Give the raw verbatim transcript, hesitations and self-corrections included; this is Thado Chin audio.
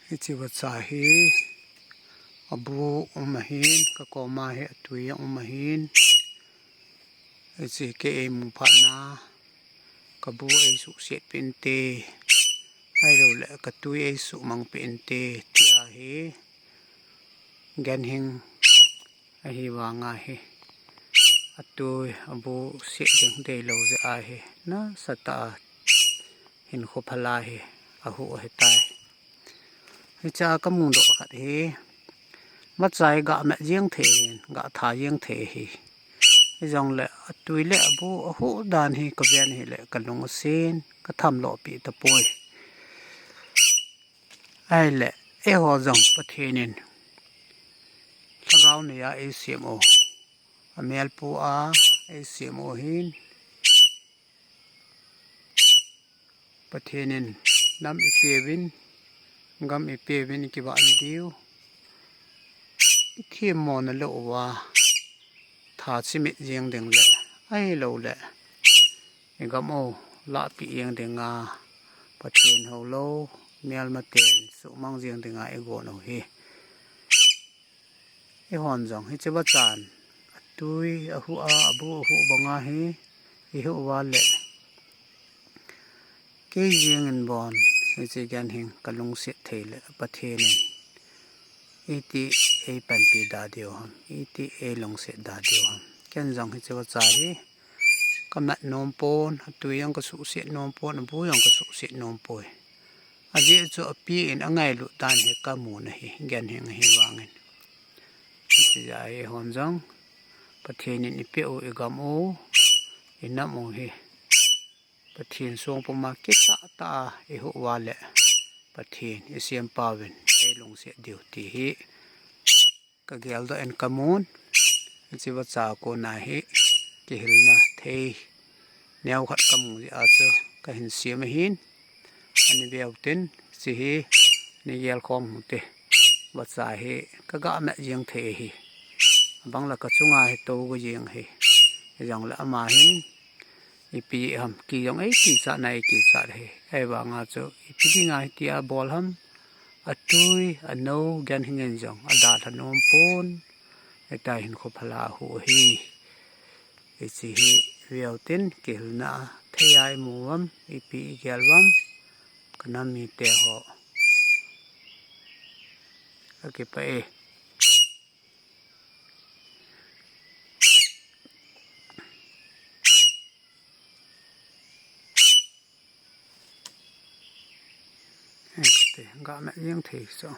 Hiche vacha hi abu um ahin, kakoma hi atui um ahin. Hiche kei eimu phatna, kabu eisuhset peh inte, ahilouleh katui eisuhmang peh inte, tia hi genhing ahi vanga hi, atui abu set ding deilou jeh ahi, nasatah a hinkho phala hi ahuh ahitai. Hichea kamudoh khat hi, vacha hi gamat jeng thei hin, gatha jeng thei hi. Hijongle atui le abu ahuh dan hi kaven hile kalung asen, kathamlou pi tapoi. Ahile, eiho jong Pathen in lhagao neiya eisem u, amelpu a eisem u hin, Pathen in nam eipeuvin, gam eipeuvin, ikivahna diu, ithemmona lou uva, tha chimit jeng ding le, ahilouleh igam u lahpeh jeng dinga, Pathen houlou melmaten suhmang jeng dinga igon u hi. Eihon jong hiche vachan, atui ahuh a, abu ahuh banga hi ihuh uva le, kei jengin bon hiche genhing kalungset thei le Pathen in iti eipanpi da diu ham, iti eilungset da diu ham. Ken jong hiche vacha hi kamat nom pon, atui jong kasuhset nom pon, abu jong kasuhset nom poi. Ajeh chu api in angailut dan hi kamun ahi, genhing ahi vangin. Hiche jeh a eihon jong Pathen in eipeh u, igam u, inam u hi Pathen songpuma kitahtah a ihuh uva le Pathen isempauvin eilungset diu ti hi kageldoh in kamun. Hiche vacha kona hi kihilna thei neokhat kamu jeh a chu kahin sem ahin, ani veu tin, hiche hi neigelkhom u hite. Vacha hi kagamat jeng thei ahi. Abang le kachunga hi tou go jeng ahi. Hijongle ama hin ipi ham, ki jong eikichat na eikichat ahi. Ahivanga chu ipi dinga hitia bol ham, atui anou genhing in jong adalha nom pon, hitia hinkho phala ahuh ahi. Hiche hi veu tin kihilna thei a imu uvam, ipi igel uvam, kanam mite ho, kakipah e. Gamat jeng thei chu.